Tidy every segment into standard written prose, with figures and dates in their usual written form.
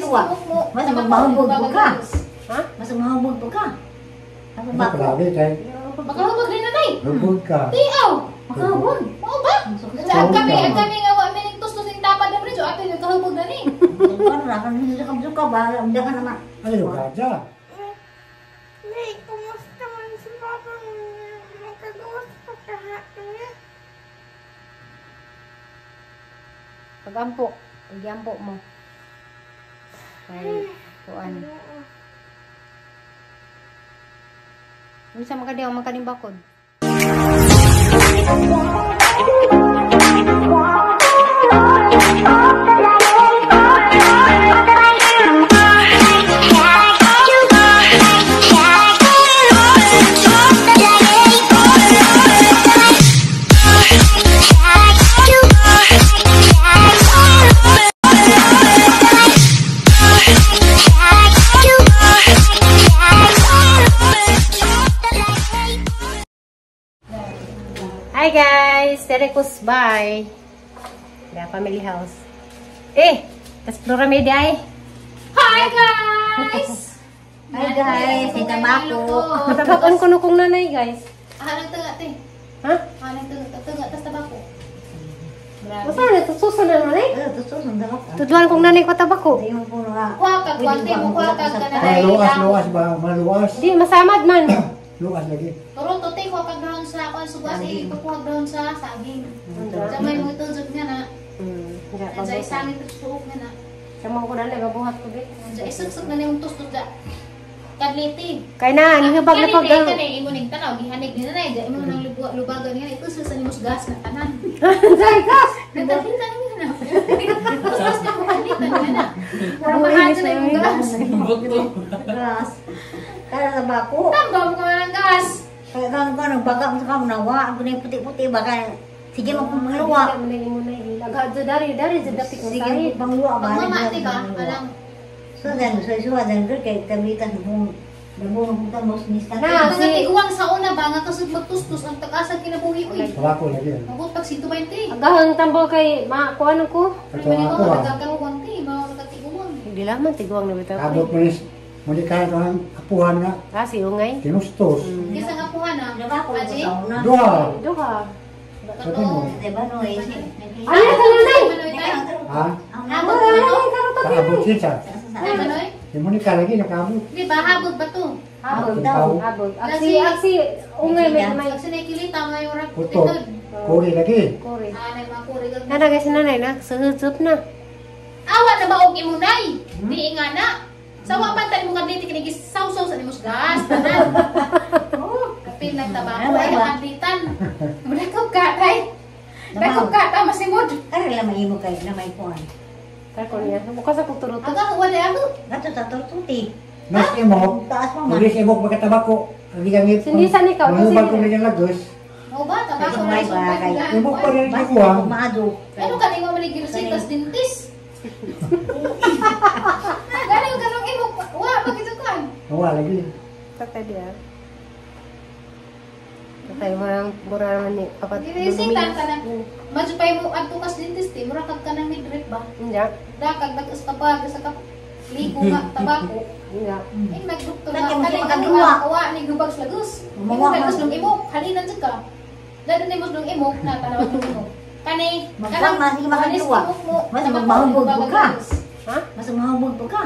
Wa. Mo. Mas maghubog ka. Ha? Mas mahubog po ka. Ako Ano ba ko? palabi kay Makahubog rin nanay. hubog ka. Tiaw. Makahubog. Mao ba? Sa ang kami nga wa mi ning tustos ning tapad na bridge ato yung kahubog na ni. Suka ba? Hindi ka naman. Ano gadya? Nay, kumusta man si Papa? Magkagawas pa kahapon niya. Pagampo. Pagampo mo. Kay kuan. Unsa man kadiyaw man kaning bakod? Hi guys! Terekus bye! The family house. Eh! Tas Flora Media ay! Hi guys. Hi guys, ay tabako. Matabakon ko no kong nanay guys. Ah, nagtunga te. Ha? Ah, nagtunga tunga tas tabako. Grabe. Masa na tususan na nanay? Eh, totoo, sundan ka. Tuduan kong nanay ko tabako. Hindi mo po nga. Kuha ka kwante mo kuha ka kanay. Maluas, luas ba? Maluas. Di masamad man. Luas lagi. Turo to te kuha ka ground sa kuan sugas eh kuha ground sa saging. Sa may mo itulog nga na. Sa isangit suok nga na. Sa mga ko nanay mabuhat ko di. Sa isuksok na niyong tustos da. Kadliti. Kay na ni hubag na pag Kani imo ning tanaw gihanig ni nanay da imo nang lubagan nga ito sa nimos gas na tanan. Zay gas. Nagkalitan niya na. Tustos na kadlitan niya na. Para mahadyo na imong gas. Gas. Kaya tabako. Tambam ka man ang gas. Kaya kang kang baga mo sa kang nawa. Ako na yung puti-puti. Baka sige mo kung pangluwa. Agad dari dari jud dapit mo Sige sahid. mo pangluwa. Pagmama di ba? Alang So then, so so then kay tablitas mo nabung punta mo sinista. Na, mga tiguang sa una ba nga kasud magtustos ang tag-asa kinabuhi uy. Tabako lagi. Magot pag 120. Agahang tambo kay ma kuan ko. Ito ako ha. Nagkakawanti, mga katiguang. Hindi laman tiguang na bitaw. Abot mo nis. Muli ka ito ang apuhan nga. Ah, si ungay. Tinustos. Kisa nga puha na. Tabako Aji? sa una. Duha. Duha. Sabi mo. Diba no eh? Ano ka nanay? Manoy tay? Ha? Habot ba to? Kaabot siya. Ay, Manoy? Di mo ni ka lagi nakaabot. Di ba habot ba to? Habog. Daw. Habog. Aksi aksi ungay may may Kasi nakikilita mo yung rap. Puto. Kuri lagi. kore. Ah, may mga kuri kag. Nana guys nanay na suhup na. Awa na ba og imunay? Di nga na. Sa wa man tani mo kadliti kini gisawsaw sa nimos gas tanan. Kapil ng tabako ay kadlitan. Mudakop ka tay. Dakop ka ta masimod. Kaya lang mahimo kay na may kuan. Tarko niya. Bukas ako turuto. Aga wala ako. Gato sa tortuti. Mas imok. Taas mo man. Mulis imok magkatabako. Hindi ka ngit. Sindisan ikaw, kasi- Mahubag ko niya lagos. Mo ba tabako May na bagay. Imok pa rin Basta tiguang. kumado. Ano ka ning mo resitas dentist? Gani kanong imok wa bagito kan. Nawa lagi. Tatay diya. Tatay murang mura naman ni kapat. Giresita ka na. Madyo mo adto kas dentist ti mura kag kanang midrip ba. Hindi. Dakag nag-us ka pa sa ka ligo nga tabako. Hindi. Ay nagdoktor Bakit na mo kanang makaduwa? wa ni gubag sa lagos. Imo Gumawa lagos man. nung imok halinan jud ka. Dado nimo nung imok na tanawag nung imok. Kani Magkang masige makaduwa. Mas Mas maghubog ka. Ha? Mas mahubog po ka.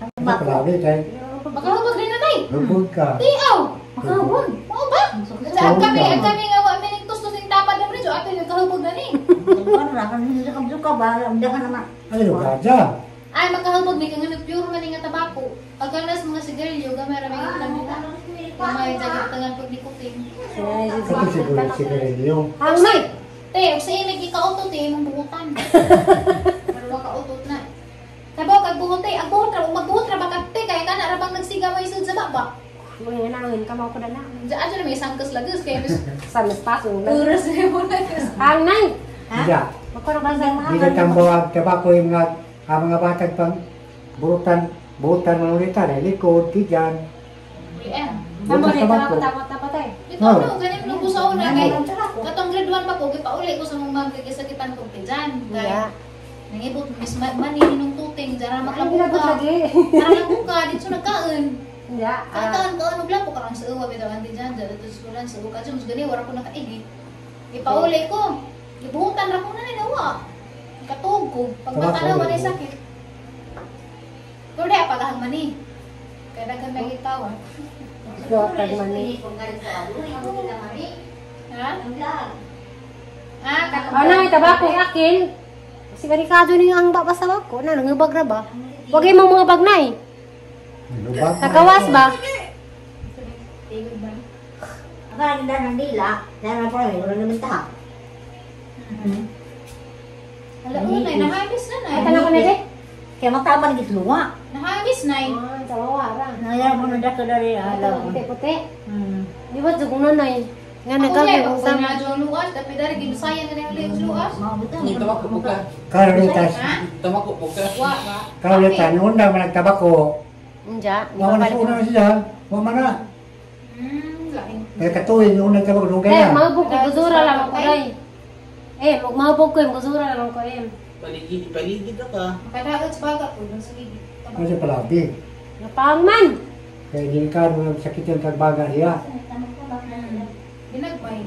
Ano palabi kay Makahubog rin nanay. hubog ka. Tiaw. Makahubog. Mao ba? Sa ang kami nga wa mi ning tustos ning tapad na bridge ato yung kahubog na ni. Suka ba? Hindi ka naman. Ano gadya? Ay makahubog ni kang pure man nga tabako. Pagkanas mga sigarilyo gamay ra may gitangan. Gamay jagat tangan pag nikotin. Ito siguro sigarilyo. Hangmay. Te, og sa imig ikautot te imong buhutan. Pero wa kautot na. Sabaw kag buhot te, ang buhot ra magbuhot ra ba kag te kay kana ra bang nagsiga mo isud sa baba. Mga nangin ka mo ko na. Diyan na may sangkas lagos kay mis Sa mas paso. oras mo na. Hangmay. Hindi. Magkano ka sa Di na tambawag tabako yung mga ang mga batag pang burutan burutan manulitan ay likod tiyan. Yeah. Tama Butas ni tabako. tama tama tay. Dito no, ganyan nung sa una kay katong grade 1 pa ko gipauli ko sa mong ma'am kay gisakitan kog tiyan. Kay Yeah. Nangibot mis mani ninong tuting dara Ay, ginabot maglapok ka. lagi. Dara lapok ka dito nagkaon. Ya. Kaon kaon og lapok karon sa uwa bitaw anti dyan dyan dito sa sulan sa uwa kadyo mas gani wala ko nakaigi. Ipauli ko. Gibuhutan ra ko na ni nawa. Katuog ko. Pag na wala sakit. Pero di pagahang mani. Kaya daghan may itaw. Buhat mani. Ha? Ah, katong. Ano, tabako akin. Kasi karikado ni ang baba sa bako. Na, nangubag ra ba? Wag imong mga bagnay. Lubag. Sa kawas ba? Tigod ba? Akala nila ng dila, dahil na pala, wala naman taha. Hala, unay, nahamis na Ay, nay. tanong ko na di. Kaya mataban gitluwa. Nahamis nay. Ay, tawawa ra. Nangyari mo na dato dari alaw. Puti-puti. Di ba jugong nanay? Nga Ako niya, nagkagay pag usam. na dyan luwas, tapi dari ginusayan ka na yung luwas luwas. Tabako po ka. Karulitas. Ha? Tabako po ka. Wa ba? Karulitas. Noon na managtabako. Unja, di Wa pa man sa palit. una siya. Wa man na. Lain. Kaya katuig yung unang tabako dugay Eh, na. mahubog ko guzura lang ko day. Eh, mahubog ko yung guzura lang ko eh. Paligid, paligid ka. Makadaot sa baga po, dun sa gigi. Ano siya palabi. Napangman. Kaya delikado ng sakit yung kagbaga niya. Ginagmay.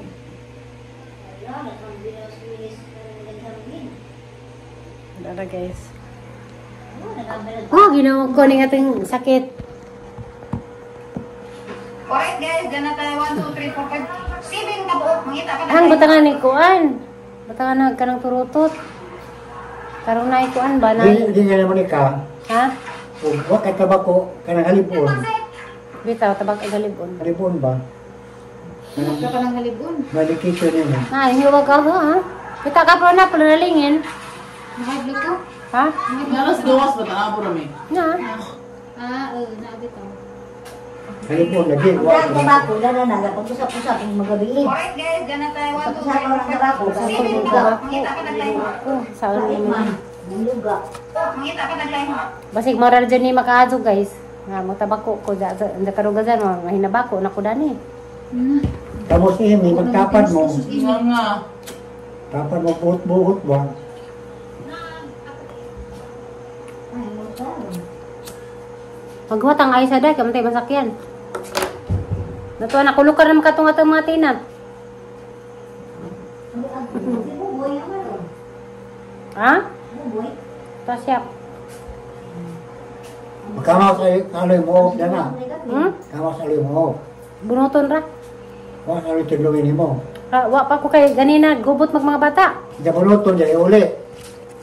Dara guys. Oh, ginawa ko ning ating sakit. Alright guys, dyan na tayo. 1, 2, 3, 4, 5. 7 ka buok. Mangita ka na. Ang batangan ni kuan. Batangan na kanang turutot. Karong na kuan ba na? Di nga naman ka. Ha? Ug wa kay tabako kanang halipon. Bitaw tabak ay galibon. Halipon ba? Wala ka ng halibon. Medication yun. Na, hiwag ka ha? Kita ka po na pala nalingin. Nakabli ko. Ha? Nalas gawas ba tanaw po rami? Na. Ah, oo, naabit ako. Halipon lagi Ang wa. dahil tabako, dala na, pag-usap-usap yung magabi. Alright guys, dyan na tayo. 1, 2, Usap-usap 3, ang tabako, 4, 5. 7 ka buok. Mangita ka na tayo. Oh, saan Sakit naman. man, nangluga. Mangita ka na tayo. Basig moral dyan ni makaadyo guys. Nga mo tabako ko da da karugasan mo mahinabako na ko dani. Tapos ini magtapad mo. Nga nga. Tapad mo buhot-buhot ba? Ay, mo tayo. Magwatang ay sa day kamtay masakyan. Natuwa na kulukar na makatong atong mga tinat. Si Buboy, ang ano? Ha? Buboy. Tasyap. Kamaw sa aloy mo off na. Hmm? Kamaw sa aloy mo off. Bunuton ra. Wa sa aloy tudlungin nimo. Ra wa pa ko kay ganina gubot mag mga bata. Di bunuton di uli.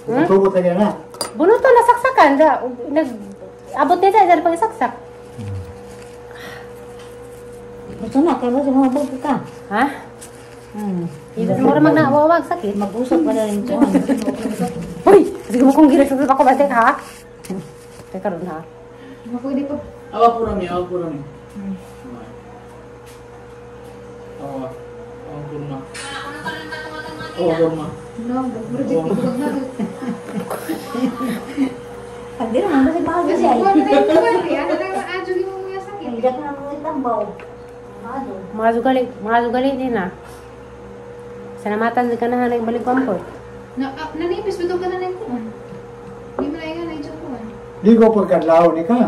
Hmm? Tubot lagi na. Bunuton na saksakan da nag abot nila dyan pang isaksak. Gusto na, kaya ba sumabog ka? Ha? Dito mo ra magnawawag sakit. Mag-usap ka na rin ko. Hoy, sige mo kong ginasakit ako basta ha. Teka ron ha. Pwede pa. Awa po rami, awa po rami. Awa. Awa kurma. Awa kurma. No, project ko na. Pag di naman, kasi bahal Kasi siya. kuha na tayo kuha. Ano tayo maadyo yung mga sakit. Hindi ka na mga tambaw. Mahal. Mga sugali din na. Sanamatan sa kanahan ng balik comfort. Na, nanipis bitaw ka na ng kuan. Di mo na ingan na yung kuan. Di ko pagkadlaw ni ka.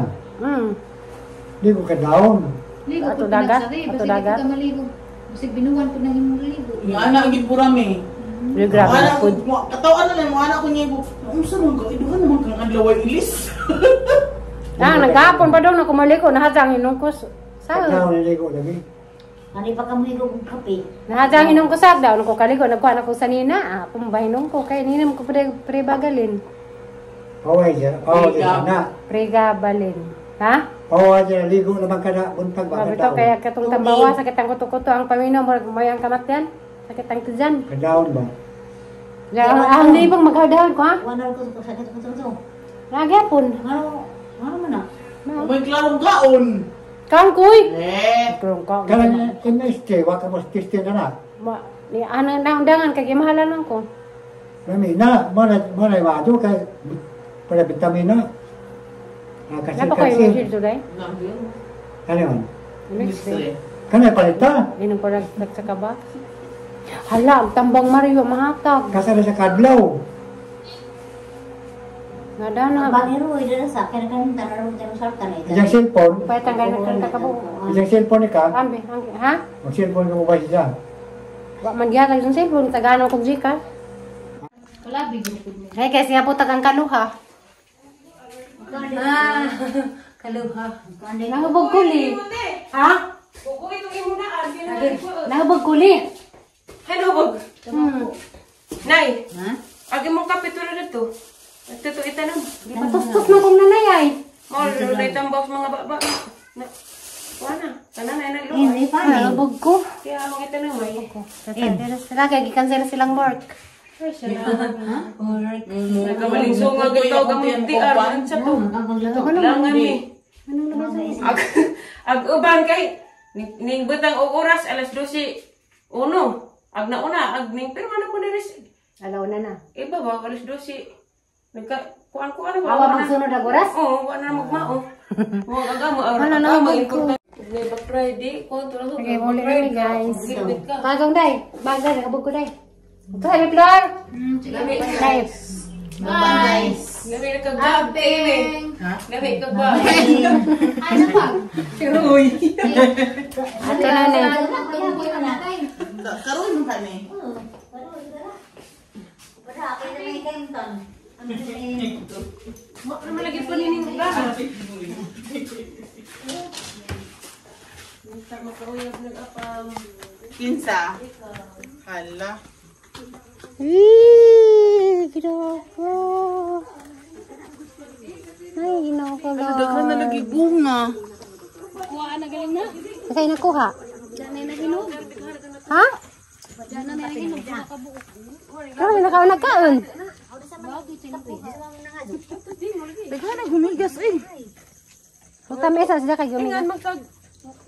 Di ko kadlawon. Ligo Ato po dagat, pinagsari. ato Basig dagat. di ka maligo. Basig binuwan po ng imong ligo. Nga anak gid po rami. Uy, grabe na Anak food. ko, katawan na lang mo anak ko niya ko. Unsa man ka? Iduhan naman kang adlaw ay ilis. Ah, nagkahapon pa daw na kumaliko, nahadang hinong ko. Sa Kadlaw ni ligo lagi. Ano pa ka mo higog og kape? Nahadang hinong ko sa daw ko kaliko, nagkuha na ko sa nina. Ah, pumbahinong ko kay nina mo ko pre prebagalin. Paway siya. Paway siya na. Pregabalin. Ha? Paway siya ligo naman ka na buntag ba Grabe to kaya katong tambawa sakit ang kuto-kuto ang pamino murag may ang kamatyan. Sakit ang tiyan. Kadlawon ba? Ya, ang di pang maghadahon ko ha. Wala ko sa sakit ko to. Nagyapon. Ano, ano man na? May klarong kaon. Kaon kuy. Eh, Kaon ka. Kanang MST, wa ka mo teste na na. Ma, ni ano na undangan kay gimahalan man ko. Mami na, mo na mo na iwado kay para vitamina. Ah, kasi Napa ko yung kasi. shield today? Ano man? Next. Kanay palita. Inom ko nagsak sa kaba. Hala, ang tambang Mario, mahatag. Kasara sa kadlaw. Nada na. Baliro ida sa kaya kan tanarong tanong sartan eh. Iyang cellphone, Pahit ang ganit ka kabo. iyang cellphone ka, Ambi, ambi, ha? ang cellphone ka mo ba siya? Wa man gihatag sa cellphone, tagano kog Gcash. Wala bigro pud mo. Hey guys, nga po tagang kaluha. Ah, kaluha. Nahubog kuli. Ha? Nahubog kuli. Hello, Nay, Ha? agi mong kape tulad na to. Nagtutuitan na. Patustos na kong nanay ay. Mo, lulay tambaw sa mga baba. Na, wala na. Tanan na nagluwa. Hindi pa ni. Nahubog ko. Kaya ang itanong may. Sila kaya gikansel silang work. Nagkamaling sunga gitaw gamot di aron sa to. Langan ni. Ag uban kay ning butang og oras alas 12:01. Ag nauna ag ning pero ano po diri. Alaw na na. Iba ba alas 12. Nagka kuan-kuan ba? Awa magsunod ang oras? Oo, wala na magmao. Huwag agamo. Wala na magko. Black Friday, kuan to lang. Okay, muli kami guys. Bagong day. Bagay, nakabog ko day. Ito, ay Flor. Day. Bye. Lami na kag bag. Lami kag bag. Ano pa? Ato na na. Karon ka ni. Mo naman lagi pa nining gana. Kinsa? Hala. Eh, ginoo ko. Ay, ginoo ko. Ano daghan na lagi bunga. Sa kayo nakuha? Ha? Pero may nakaon nagkaon. Daghan na gumigas eh. Huwag kami isa sila kay gumigas. Ingan magkag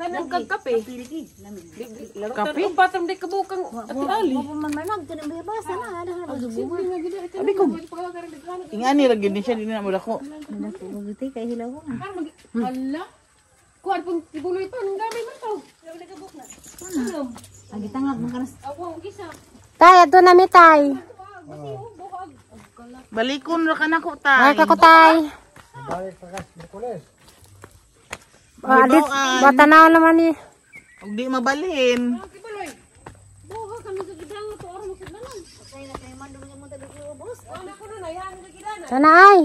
nanang kag kape. Kape? Patram di kabukang ati Ali. Abi ko. Ingani ra gyud ni siya dinhi na mo dako. Hala. Kuan pong tibuloy pa nang gamay man to. Tay, ato na mi tay. Balikon ra ka nako tay. Ay, kako tay. Balik pa kas, Merkules. Adit, batanaw naman ni. Ug di mabalhin. Sana ay.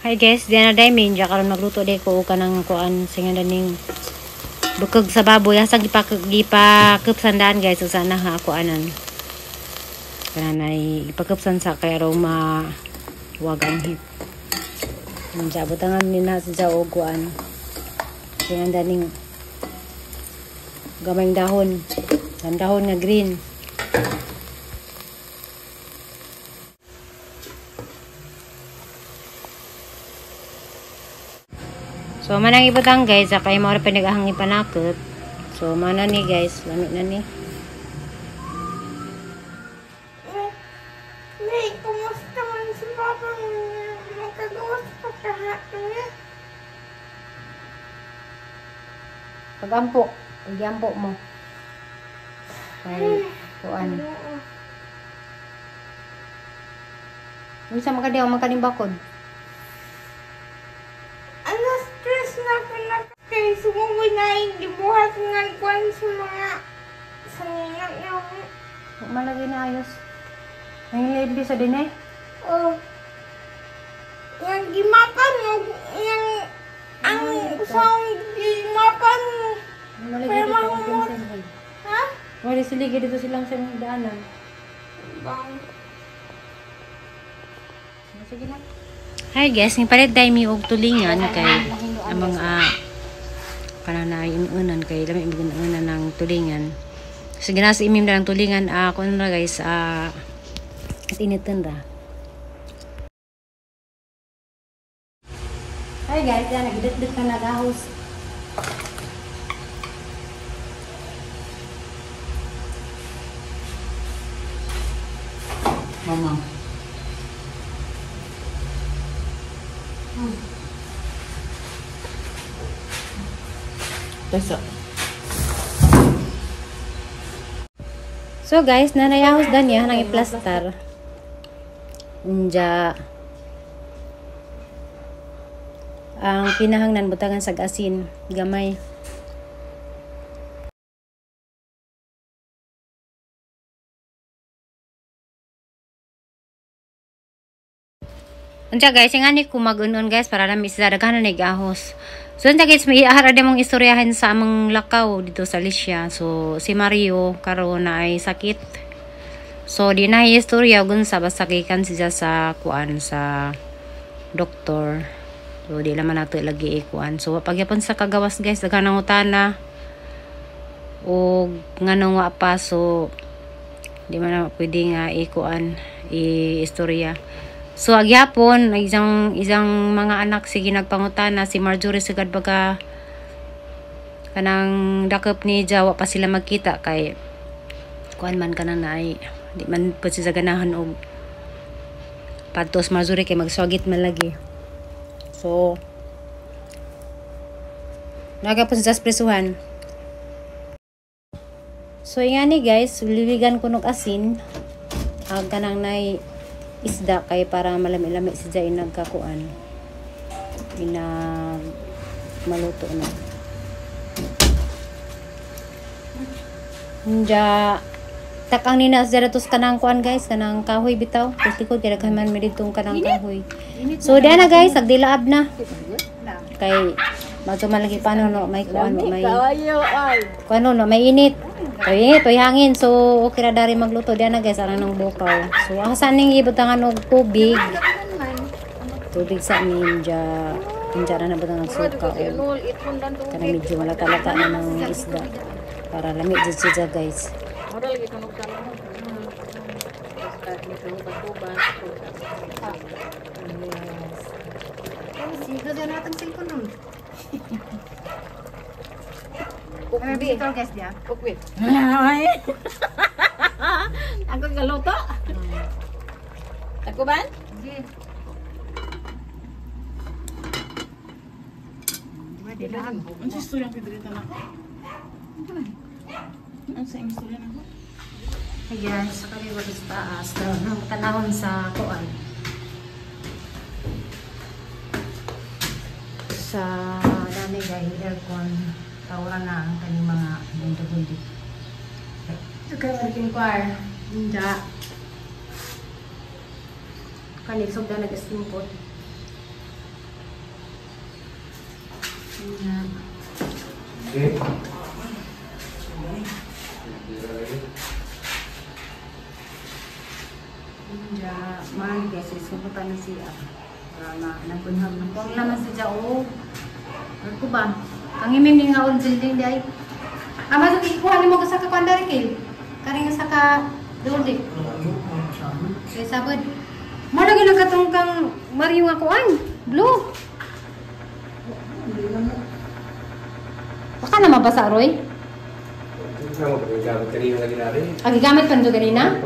Hi guys, diyan na day min karon magluto day ko og kanang kuan singan ning bukog sa baboy asa gipakupsan daan guys so sana ha ako anan. Kanang ipakupsan sa kay aroma wag ang hit. Unsa butangan ni na sa og kuan. Singan ning gamayng dahon. Ang dahon nga green. So manang ibutang guys, kay mao ra pinagahang ipanakot. So mana ni guys, lami na ni. Nay, kumusta man si Papa mo? Makagawas pa kahapon niya. Pagampo, pagampo mo. Kay kuan. Unsa man kadi ang makaning bakod? Alas 3 na ko na kay sumugoy na yung gibuhat nga kuan sa mga sangingan na. Malagay na ayos. Nangilibi sa din eh. Oh. Yang gimapan mo, yang ang sound gimapan mo. Malagay dito ang pinsan. Ha? Wala siligi dito silang sa daanan. Bang. Sige lang. Hi guys, ni palit dai mi og tulingan kay ang mga kanang inunan kay lami inunan ng tulingan. So ginas imim na ang tulingan ako na guys at initan ra. Hi guys, yan nagdit-dit ka nagahos. Mama. Tesa. So guys, nanayahos dan niya nang iplastar. Unja ang kinahanglan butangan sag asin gamay. Unja guys, ingani ko mag-unon guys para lami sila daghan na nag-ahos. So unja guys, may ahara din mong istoryahan sa among lakaw dito sa Alicia. So si Mario karon na ay sakit. So di na istorya gun sa basta gikan siya sa kuan sa doktor. So di laman nato lagi ikuan. So pagyapon sa kagawas guys, daghan ang utana og nganong wa pa, so di man na pwede nga ikuan i-istorya. So agyapon isang isang mga anak sige nagpangutana si Marjorie sigad baga kanang dakop ni Jawa pa sila magkita kay kuan man kanang naay di man pud siya ganahan og padtos Marjorie kay magswagit man lagi. So nagapon sa presuhan. So ingani guys, liwigan ko nog asin ag kanang nay isda kay para malami-lami si Jay nagkakuan inag maluto na. Unja takang nina sa datos kanang kuan guys, kanang kahoy bitaw. Tapos likod kay daghan man mi didtong kanang kahoy. So diyan na guys, agdilaab na. Kay madto man lagi paano no may kuan no may kuan no may init. Kay init, may hangin. So okay ra dari magluto diyan na guys arang ng bukaw. So asa ning ibutangan og tubig. Tubig sa ninja. Ninja na nabutangan og suka. Kanang medyo malata-lata na ng isda para lami jud siya guys. Ako galuto. Ako ba? Ano sa istorya ang Pedrita na ako? Ano sa istorya na ako? Hey guys, sa kaliwa sa taas, tanahon sa kuan. Sa dami guys, aircon, tawara na ang kaning mga bundi-bundi. Okay, working choir. Hindi. Kanig sugda nag-steam pot. Okay. Hindi, man guys, isubutan na siya. Para ma nagpunhag na. Kung naman siya, oh. Ano ko ba? Ang imim ni nga old building di ay. Ah, masuk ikuha ni mo ka sa kakwandari kay. Karing sa ka duldi. Kay sabod. Mo lagi nagkatong kang Mario nga kuan. Blue. Baka na mabasa Roy. Ah, gigamit pa nito ganina?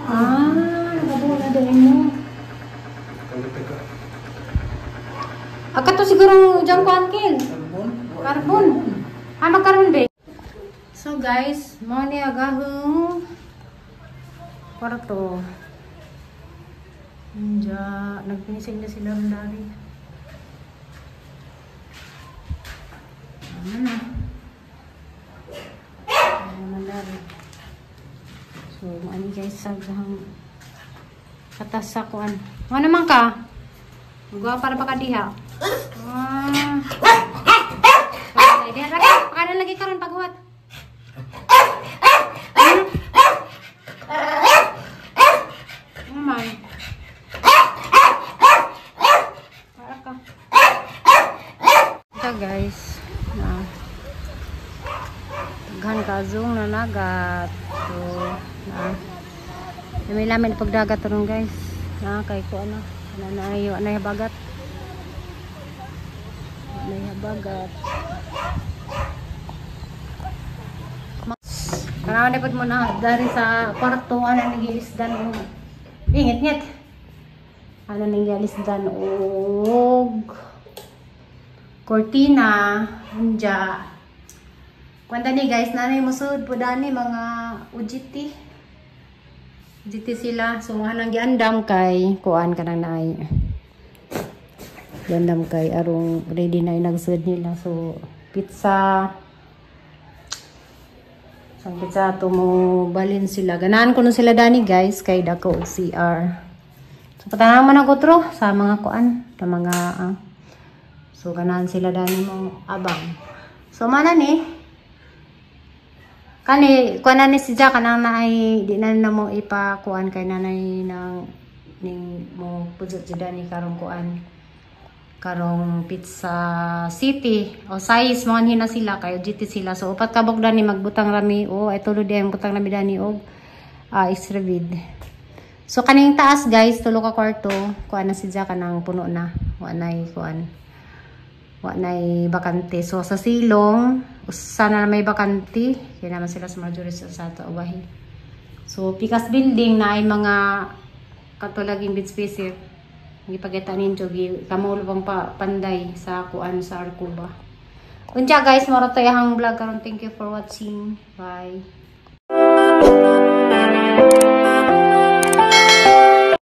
Ah, nagabuo na doon mo. Aka to siguro dyan ko, Uncle. Carbon. Ah, magkaroon ba? So guys, mo ni agahong kwarto. Diyan, nagpinising na sila rin dari. Ano na? Ano na dari? So, ano guys, sagahang katas sa kuan. Ano naman ka? Magawa para baka diha. Ah. Okay, diha lagi. Pakanan lagi karon paghuwat. Ano man? Para ka. Ito guys. Na. Daghan kazong na nagat. So, na. May lamin pagdagat ron guys. Na kay ko ano. Na ayo anay bagat. Anay bagat. Kailangan dapat mo na dari sa kwarto ana ning gilisdan og ingit-ngit. Ana ning gilisdan og kortina unja. Kwenta ni guys, nanay musud po dani mga UGT. Dito sila. So nga nang giandam kay kuan ka nang naay. Giandam kay arong ready na yung nagsud nila. So pizza. Sang pizza to mo balin sila. Ganahan ko no sila dani, guys, kay dako og CR. So patanaw man ako tro sa mga kuan, sa mga so ganahan sila dani mo abang. So mana ni kani kuan na ni si Jack kanang naay di na na mo ipakuan kay nanay nang ning mo pudot si Dani karong kuan karong Pizza City o size mo na sila kayo GT sila. So upat ka buok dani magbutang rami o ay tulo di ang butang rami dani og extra bid. So kaning taas, guys, tulo ka kwarto, kuan na si Jack kanang puno na, wa nay kuan, wa nay bakante. So sa silong usa na may bakante kaya naman sila sa Marjorie sa ato ubahi. So pikas building na ay mga katulaging bed spacer gipagita ninyo gi kamulo pang pa, panday sa kuan sa Arcuba. Unja guys, mao ra to iyang vlog karon. Thank you for watching. Bye.